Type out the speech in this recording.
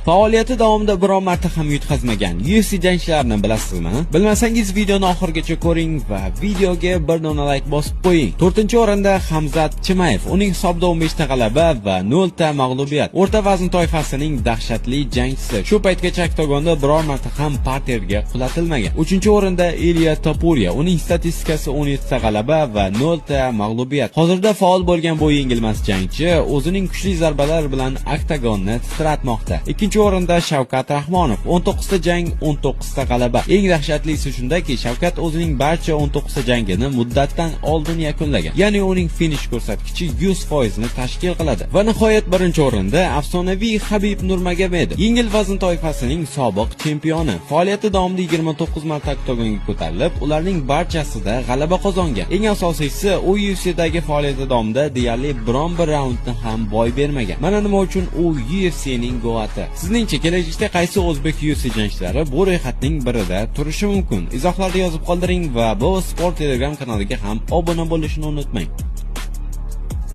Faoliyati davomida biron marta ham yutqazmagan UFC jangchilarini bilasizmi? Bilmasangiz, videoni oxirigacha ko'ring va videoga bir dona like bosib qo'ying. 4-o'rinda Hamzat Chimaev. Uning hisobida 15 ta g'alaba va 0 ta mag'lubiyat. O'rta vazn toifasining dahshatli jangchisi. Shu paytgacha oktagonda biror marta ham parterga qulatilmagan. 3-o'rinda Ilya Topuria. Uning statistikasi 17 ta g'alaba va 0 ta mag'lubiyat. Hozirda faol bo'lgan bu yengilmas jangchi o'zining kuchli zarbalari bilan oktagonni titratmoqda. Ikkinchi o'rinda Shavkat Rahmonov. 19 ta jang, 19 ta g'alaba. Eng dahshatlisi shundaki, Shavkat o'zining barcha 19 ta jangini muddatdan oldin yakunlagan. Ya'ni uning finish ko'rsatkichi 100% ni tashkil qiladi. Va nihoyat birinchi o'rinda afsonaviy Habib Nurmagomedov. Yengil vazn toifasining sobiq chempioni. Faoliyati davomida 29 marta oktagonga ko'tarilib, ularning barchasida g'alaba qozongan. Eng asosiysi, u UFCdagi faoliyati davomida deyarli biron bir raundni ham boy bermagan. Mana nima uchun u UFCning GOATi. Sizningcha, kelajakda qaysi o'zbek UFC jangchilari bu ro'yxatning birida turishi mumkin? Izohlarda yozib qoldiring va bu Sport Telegram kanaliga ham obuna bo'lishni unutmang.